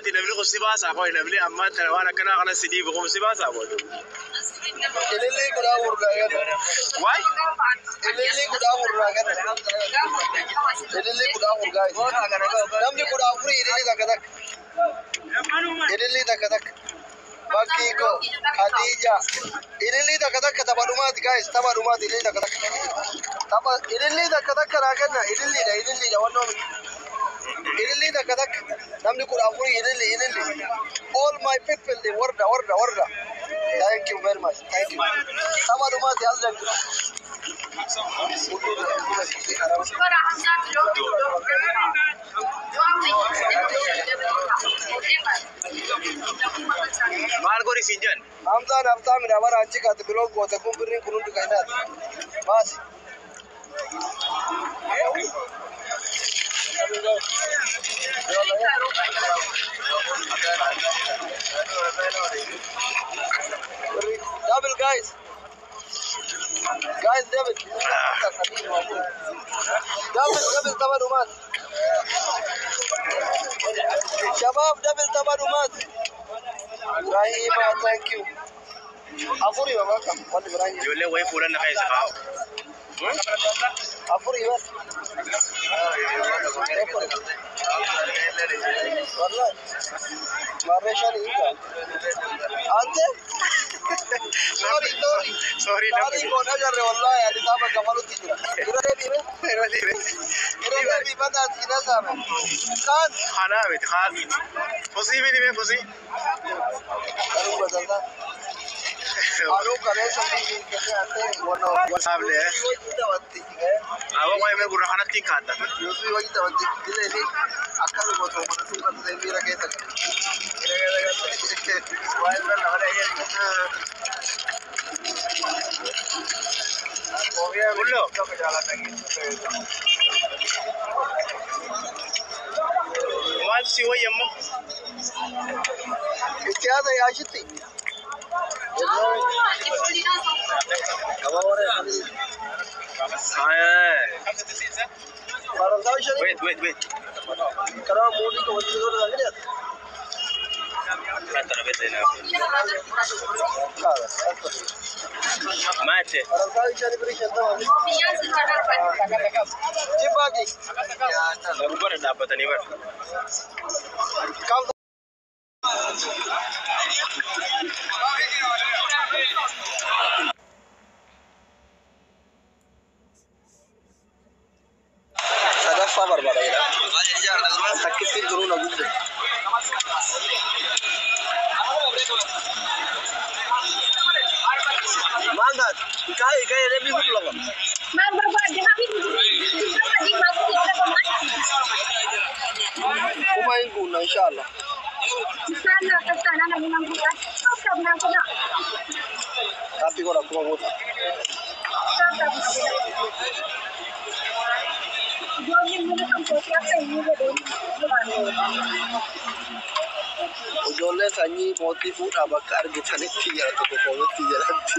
Ati namni kun si baasaa qoy namni ammaan tana waan akkanaa kana si dhiibu kun si baasaa qoy. Ilillii 14 naa kenna. Waay? Ilillii 14 naa kenna. Ilillii 14 guys. Namni 14 ilillii takka takka. Ilillii takka takka. Bakkii koo Khadija. Ilillii takka takka tapha dhumaati guys, tapha dhumaati, ilillii takka takka. Tapha ilillii takka takka naa kenna, ililliidha, ililliidha, wannoo miti. Ilillii takka takka, namni 14 ililli, ililli. All my people, warda warda warda. Thank you very much. Thank you. Tapha dhumaati al dangu. Maal godhi siin jedhan? Hamzaan haftaamidha bara achi kaate biroo goote kun birriin kun hundi kan isaati. Baasi. Double guys. Guys, double. Double, double tapha dhumaati. Shabaab, double tapha dhumaati. Rahima, thank you. Afurii bakka wanti biraan jiru. Ijoollee wayii fuudhan na keessa kaa'u. Afurii bas. Wallahi. Marree shanii hin qabu. Ante? Sorry, sorry. Sorry, Sorry, koon agarre wallahi ani saaba kafalutti jira. Irra deebiime. Irra deebi'e. Irra deebii mataa siina saame. Kaan. Kanaa miti kaan. Fusii miti mee fusii. Garuu basaltaa. Anuu kaleessa biyyi kennee ante wanna. Saable. Wajji taphatti. Awwa waa'ee mee gurra kanatti hin kaadda. Yusuf wajji taphatti. Dila inni akkana gootoo mana suuqa ta'e miira keessa gala. Kulloo. Maal si wayyamma? Itti haasa yaashitti. Faransaay shanii. Wait, wait, wait. Karaa muudii qabatti godhan kan jedhu. Maal jette? Faransaay shanii birii 50. Jibbaaki. Gubbaa dhaabbatanii bara. Kam. Sadaffaa barbaada jedha. Takkittiin turuu na gubde. Maal taate? Kaa'e kaa'e deebii kun lama. Kuma hin guunna inshallah. Taappii godha kuma guuta. Ijoollee sanyii mootii fuudhaa bakka argitanitti jira tokko koometti jalatti.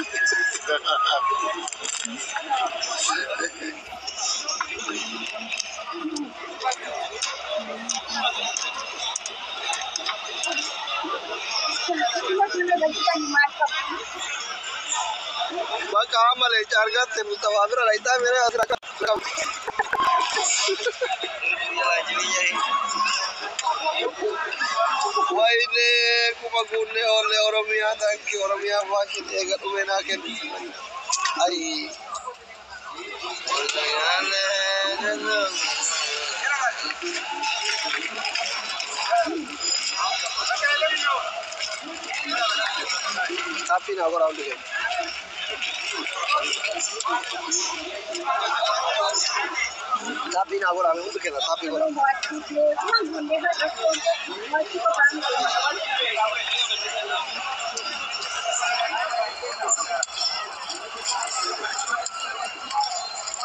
Bakka amma leenca argatte Mustafaa bira dhaqxaa miree asirra qabu. Wayne kuma guunne oolle Oromiyaa tankii Oromiyaa faashin eega dhume naa kennu. Ayi. Taappii naa godhaa hundi kennu. Taappii naa godhaa hundi kenna taappii godhaa.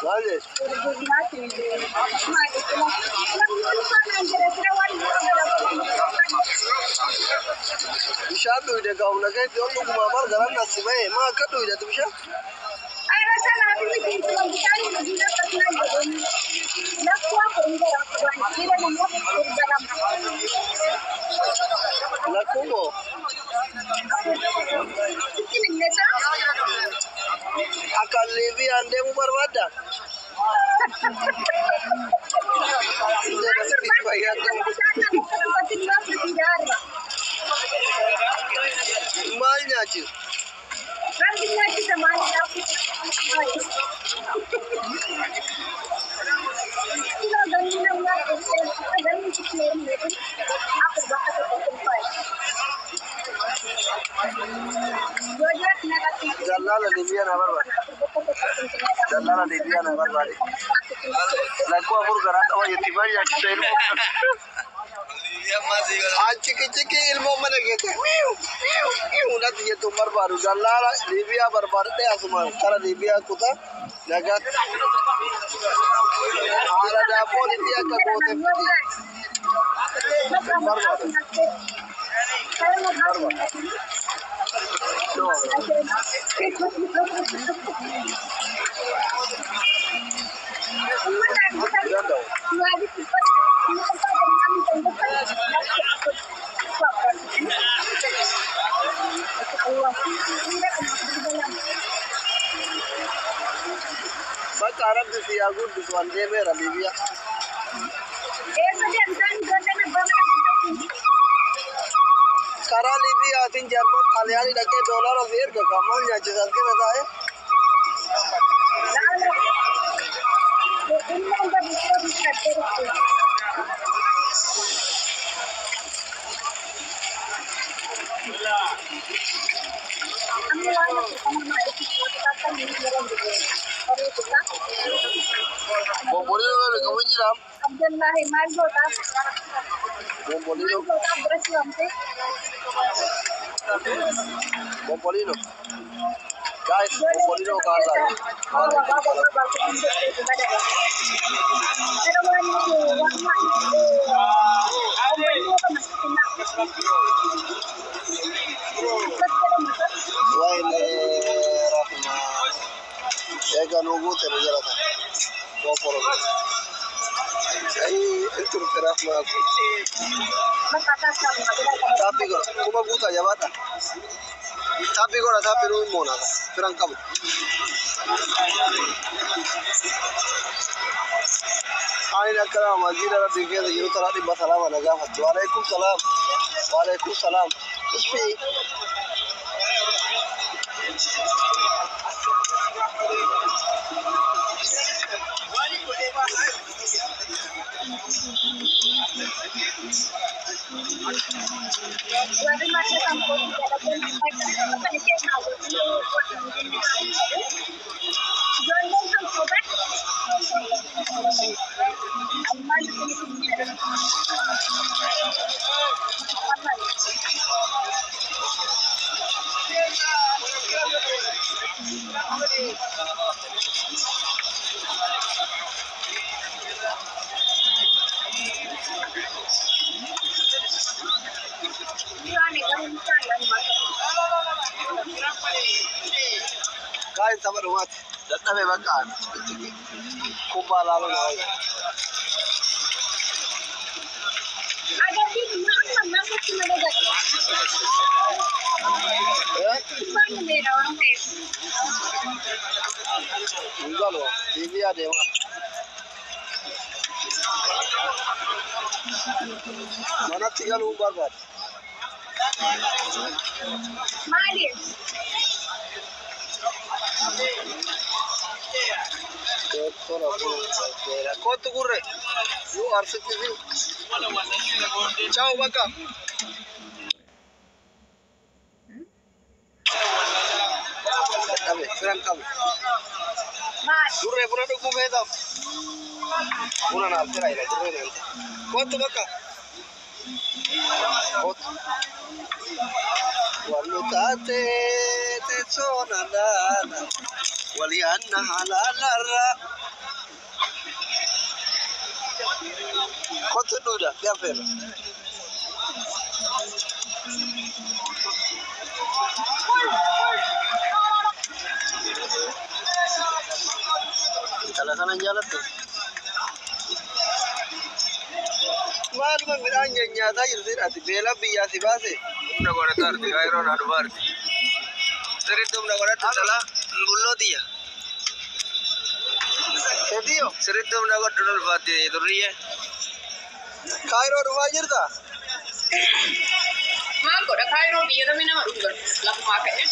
Maal jechuun? Bishaan dhuyde gaa'umna keetti ol dhugumaa bar garan as si ba'e maa akka dhuydatu bishaan? Lakkumoo akka Liibiyaan deemuu barbaadda? Maal nyaachisu? Dallaala Liibiyaa na barbaade. Dallaala Liibiyaa na barbaade. Lakkuu afur garaa qaba jetti, maal nyaachisa ilmoo? Achi ilmoo mana keessa miiw miiw miiw natti jettu hin barbaadu. Dallaala Liibiyaa barbaadadhee asuma kara Liibiyaa kutaa nagaatti. Haadha daabboon itti akka goote fiti. Barbaadu. Barbaadu. No. Danda'u. Bakka Arabni si yaa guddisu, an deemeera Liibiyaa. Karaa Liibiyaatiin Jarman, Xaaliyaanii dhaqee doolaara si erga kaa, maal nyaachisa as keessa taa'ee? Bomboliinoo qabu hin jiraam. Abdullahi, maal goota? Bomboliinoo. Maal goota biratti waamte? Bombolino. Guys, bombolino kaasaa. Waalaikum salaam. Wayne rahma. Egaa nu guute nu jalata. No problem. Ay, turte rahma. Taappii godha. Kuma guutaa, jabaadha. Taappii godha, taappii nu immoo naata. Firan qabu. Ani akka nama masjiida Rabbii keessa jiru taraa dhibba salaama na gaafattu. Waalaikum salaam. Waalaikum salaam. Isfi. Guys, tapha dhumaati. Dadhabe bakka kubbaa laaluu na wayya. Eh? Hin galu. Liibiyaa deemaa. Manatti galuu hin barbaadu. Maaliif? Kottu gurre. You are citizen. Ciao bakka. Dadhabe, firan qabu. Maal? Gurree, buna dhuguu feetaaf. Buna naaf fira ila gurree deemte. Kottu bakka. Kottu. Wallu taate teessoo na laala. Waliyaanna halaalarra. Kottu dhuudha gaafeera. Intala kana hin jaalattu? Maaluma midhaan. Nyaataa jirti ati beela biyyaa si baase. Humna godhatu arti Kaayiroon haa dhufaarti. Sirriitti humna godhatu talaa bulloo tiyya. Etiyo Sirriitti humna godhu ulfaatti durriyyee. Kaayiroo dhufaa jirta? Maal godha Kaayiroo biyya namni nama dhungatu lafumaa ka'e.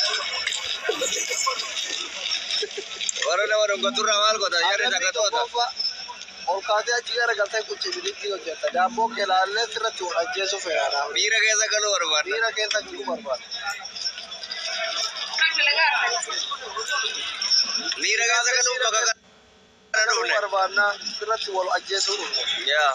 Warra nama dhungaturraa maal godha jarri Adabbii takkatoota. tokkoffaa ol kaatee achi gara galtee kuchi bilitti hojjetta. Daabboo kee laallee sirratti wal ajjeesuu fedha. Miira keessa galuu barbaadna. Miira keessa galuu barbaada. Kan dalagaa argatu. Miira keessa galuu bakka kana Galuu dhufne. barbaadna sirratti wal ajjeesuu dhufne. Yaa.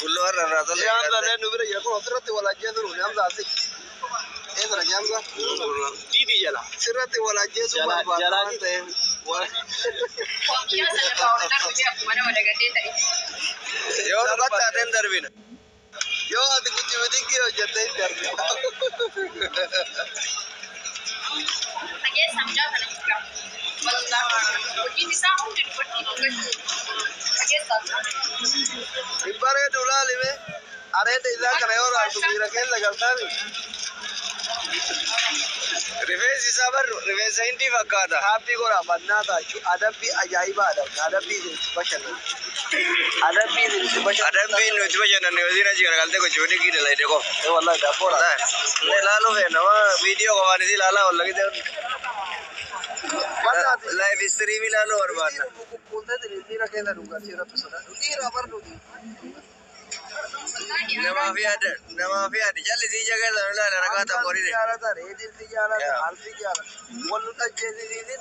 Bulloo har'a irraa tolee. Hamza leen nu bira jira kun sirratti wal ajjeesuu dhufne Hamza asi. Eessa Hamza? Diidi jala. Sirratti wal ajjeesuu Jala- barbaadna jalaa waan ta'eef. Yaa sana irraa ol darbee akkuma nama dagatee ta'e. Yoo dhugattaateen darbina. Yoo ati kuchi bitikii hojjette hin darbina. Dhageessa mucaa kana jira. Wallaahi hojiin isaa hundi dubartii dhungachuu. Dhageessa. Hin bareedu laalime. Areeda isaa kana yoo laaltu miira keessa galtaani. Rifeensi isaa barru rifeensa hindii fakkaata. Taappii godhaa mannaa taachuu adabbii ajaa'ibaa adabna adabbii isin itti bashannanu. Adabbii isin itti bashannanu. Adabbiin nuti bashannanne wasiin achi garagaltee gochi bitikii dalagde qofa. Eh wallahi daabboo laata. Inni ilaaluu feena nama viidiyoo qofaan isii ilaalaa walla gite. Mannaati. Live stream ilaaluu barbaadna. Kukkuuntee miira keessa dhugaatii irratti sodaadhu. Dhiira barnuuti. Namaaf yaada namaaf yaada jallisii ija keessa nu ilaala rakaa tambooriidhe. Jaalata reediin si jaalata alsi jaalata. Wal nu dhajjeesisiisin.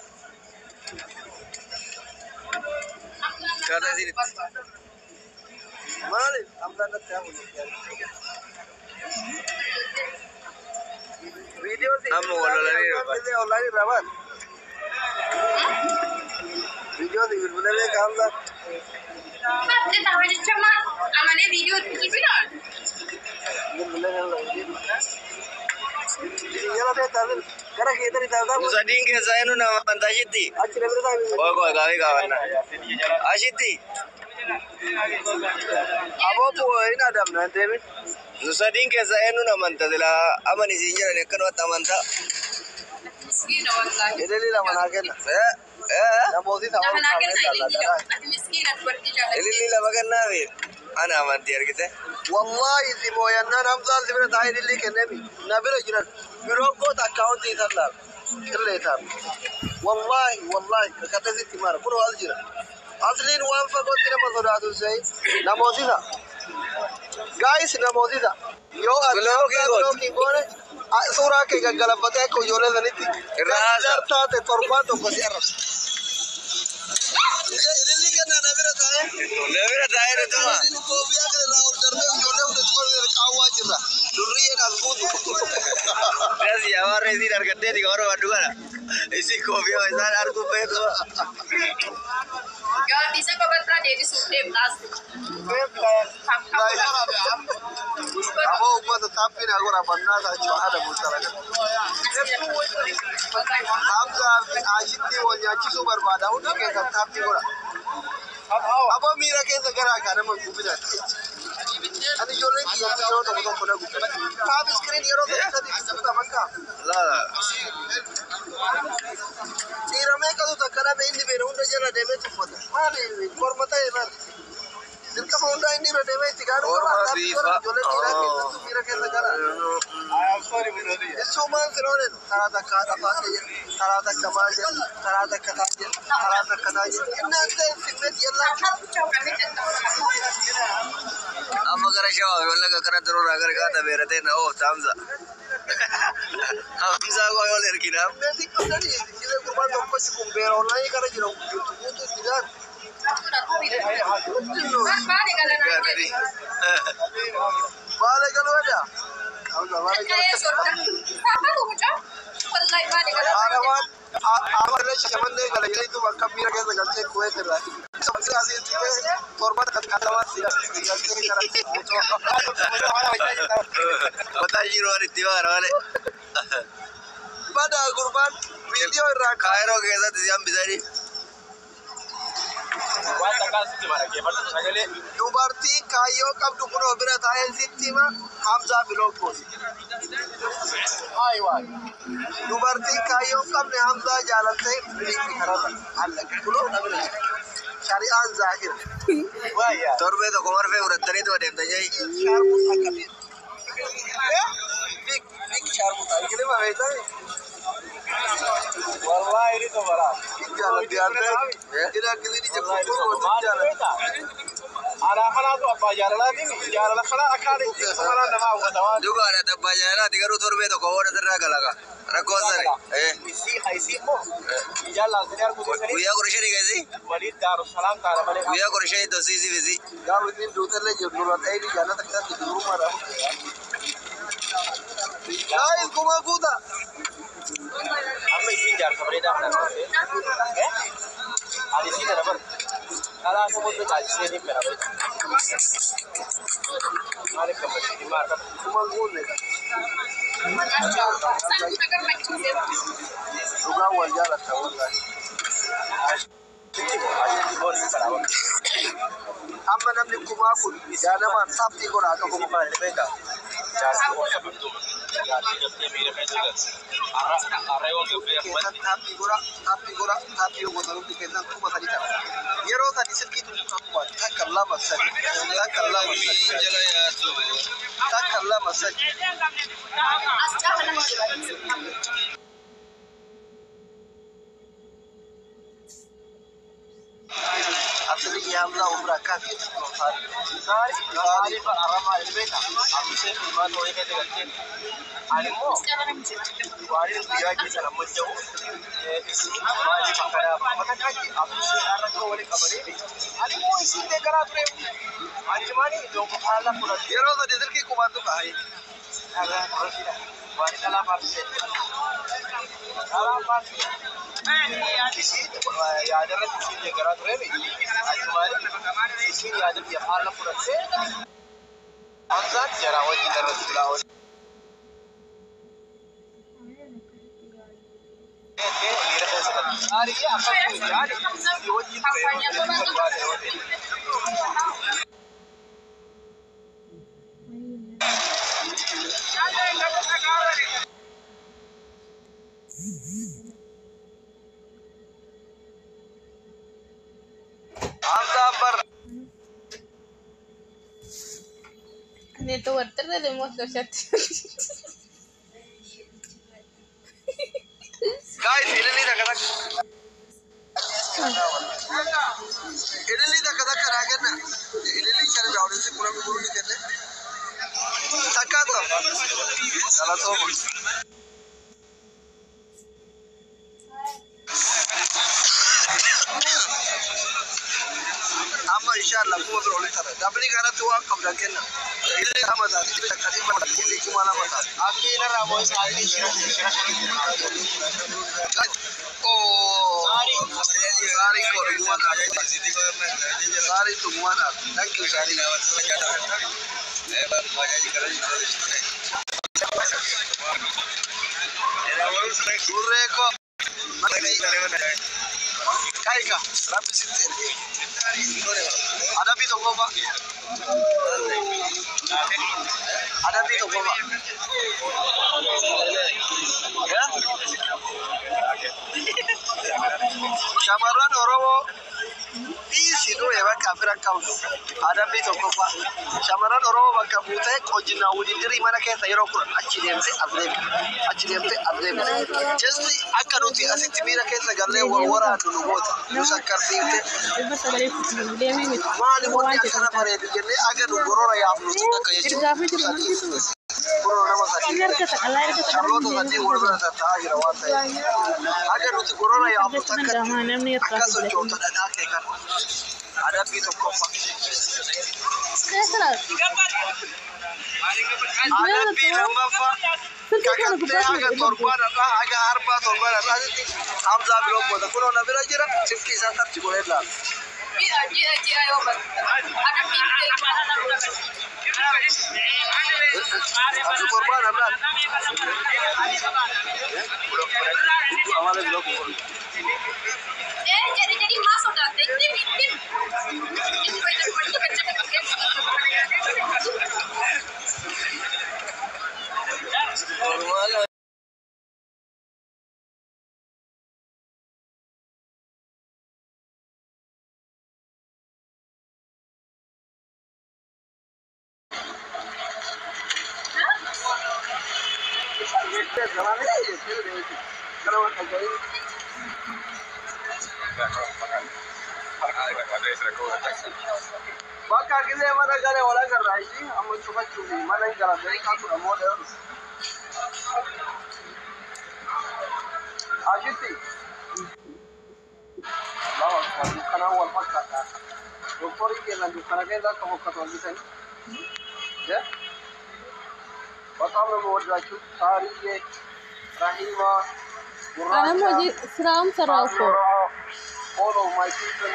Akkaataa isin itti. Maaliif hamzaan natti hafu Viidiyoo si Amma wal lolanii dhufa. Onlaayinii irraa baal. Viidiyoo si bilbilee beeka Hamzaan. Maal ta'e jecha maal amanee viidiyoo bilbilaan. Bilbilee kan lafa Jala ta'e taasisu gara keetanii taasisaa Nu sadiin keessaa eenyu nama amantaa ashitti? achi na bira taa'e. Qoy qoy gaafii gaafanna. Ashitti Aboo bu'oo hin adamna hin deemin. nu sadiin keessaa eenyu amanta silaa amanisiin jedhan akkanumatti amantaa. Miskiina wallaahi. Ililii lama naa kenna. Eh eh Namooti Lama tapha naa kaawwee kenna ilillii jaalladha. lama. Ati miskiina dubartii jaallatee. Ilillii lama kennaafi ana amantii argite. Wallahi si mooyannaan Hamzaan si bira taa'ee ilillii kenneemi. Na bira jiran biroo goota akkaawuntii isaan laala. Qillee taa'u. Wallahi wallahi kakatee sitti mara kun as jira. Asliin waan fagootti nama sodaatu se'i namootisa. Gaayis namootisa. Yoo ati Bilookii gooti. bilookii goone suuraa kee gaggalabbatee akka ijoollee sanitti Irraa haasa'a. taate torbaan tokko si arrabsa. Ilillii kennaa na bira taa'ee. Na bira taa'ee nutuma. Koofiyaa kana irraa ol darbee ijoollee hunda xiqqoo qaawwaa jirra. Durriyyeen as guutu. Dasi amarra isiin argatteeti ka barbaaddu kana. Isin koofiyaa isaan arguuf beeku. Gaaddisa babal'aa deebisuuf deemtaas. Aboo uummata taappiin haa godha bannaa taachuu haadha bulchaa Hamzaa fi Aashitti wal nyaachisuu barbaada. Hundi keessan taappii godha. Aboo miira keessa garaa kaa nama gubbina. Ani ijoolleen kiyya yeroo tokko tokko na gubbina. Taap iskiriin yeroo tokko sadii gubbata bakka. Laala. Dhiira meeqatu takka dhabe inni beela hunda jala deemee tuffata. Maali korma ta'e maali? Dirqama hundaa inni irra deemee itti gaanu qaba. Korma Taappii godha. biifa. Ijoolleen dhiiraa keessattuu miira keessa gara. Isumaan firooneen karaa takka haadha faadha jedha, karaa takka maal jedha, karaa takka taa jedha, karaa takka taa jedha. Innaan ta'e simmeet yellaa. Amma gara shawaa fi wallagga kana turuurraa gara kaata beeratee na oofta Hamza. Hamzaa koo yoo ergina. Simmeetiin qabdanii gisee gurbaan tokkochi kun beera onlaayinii kana jira jirtu guutuu itti gaanu. Barbaade galanaa jedhe. Baala galuu edaa. Hamza baala Dhaqee galuu. sorta. Saafatu mucaa. Wallaahi baale galanaa jedhe. Haadha waan haadha shamannee gala jedhee bakka miira keessa galchee kuwee irraa. Torba kan galchee gara. Mataa jiru waan itti baara malee. Badaa gurbaan viidiyoo irraa Kaayiroo keessatti si hambisanii. Dubartiin kaayyoo qabdu kunoo bira taa'ee sitti hima Hamzaa Bilookkoos. Dubartiin kaayyoo hin qabne Hamzaa jaalattee biliifi kararra allaqa. Kunoo na bira jira. Shari'aan zaahira. Torbee tokko marfee fudhattaniitu adeemta jee. Shaarmuuxa akkamii? Big big shaarmuuxa. Ingiliffa beektaa? Big jaalatti yaadde. Jira akkasii ija kukkoo gootu jaalatti. Dhugaadha tabbaa jaalalaati garuu torbee tokko booda sirraa galaqa. Rakkoo sani. Guyyaa 15 keessi. Guyyaa 15 dosiisii fisi. Gaafa isiin duutellee jiru nurra dhayini jaalata keessatti durummaadha. Guys, kuma guuta. Kuma guunne. Santu na gammachiise. Dhugaan wal jaalatta wallahi. Amma namni kumaa kun jaalamaan taphii godha akka kuma keessan taappii godha taappii godha taappii yoo gootan hundi keessan 3000 ta'a. Yeroo sadi silkii tuqaa kuma takka lama sadi takka lama sadi takka lama sadi. As caafa nama jira. Asli Hamza umra kafi sari sari As caafa nama jira. Yeroo sadi silkii kumaan tuqa hayi. Hamzaan barra. Network demostrate. Guys, ililii takka takka. Ililii takka takka naa kenna. Ililii shan irraa olii si kura gurguruu ni kenne. Takkaa ta'u. Galatooma. Amma inshallah kuma bira olii tara. Dabli kanatti waan qabdan kenna. Ililii lama taate. Ililii takka dhibba ililii 2000 taate. Oh. Sari koo dhugumaan dhaabata. Sari dhugumaan dhaabata. Thank you Sari. Gurree koo. Kaika. Rabbi sitti erge. Adabbii tokkoffaa. Adabbii tokkoffaa. Shamarran Oromoo dhiisi du'e bakka fira qabdu. Adabbii tokkoffaa. Shamarran Oromoo bakka buutee qojinaa wudidirii mana keessa yeroo 10 achi deemte as deemte. Achi deemte as deemte. Jesti akka nuti asitti miira keessa gallee wal waraannu nu goota. Nu sakkarsiifte. Maali wanni akkana bareedu jennee aga nu gorora yaafnu takka jechuudha. Kunoo nama sadii. Sharroota sadii wal bira tattaa'aa jira waan ta'eef. Aga nuti gorora yaafnu takkatti akka sochoota dhadhaa kee kana. Adabbii tokkoffaa. Adabbii lammaffaa. Kakattee haga torbaan irraa haga arbaa torbaan irraatitti Hamzaa biroo goota. Kunoo na bira jira silkii isaa tarchi godhee ilaala. Ji'a ji'a ji'a yoo barbaadu. Adabbiin Haga torbaan irraa. Amala biroo goota. Jedhi jedhi maa sodaatte? Itti itti. Bakka gisee mana galee wal agarraa ishii amma cufachuufi mana hin galan daqiiqaa 10 booda yoo dhufu. Ashitti. Allahu akbar, dukkanaan wal fakkaata. Doktorii kennan dukkana keessa akka fokkatu argitanii. በጣም ነው የምወዳችሁ። ሳርዬ፣ ረሂማ፣ Anam ጉራቻ hojii siraam ሰራው እኮ። All of my people.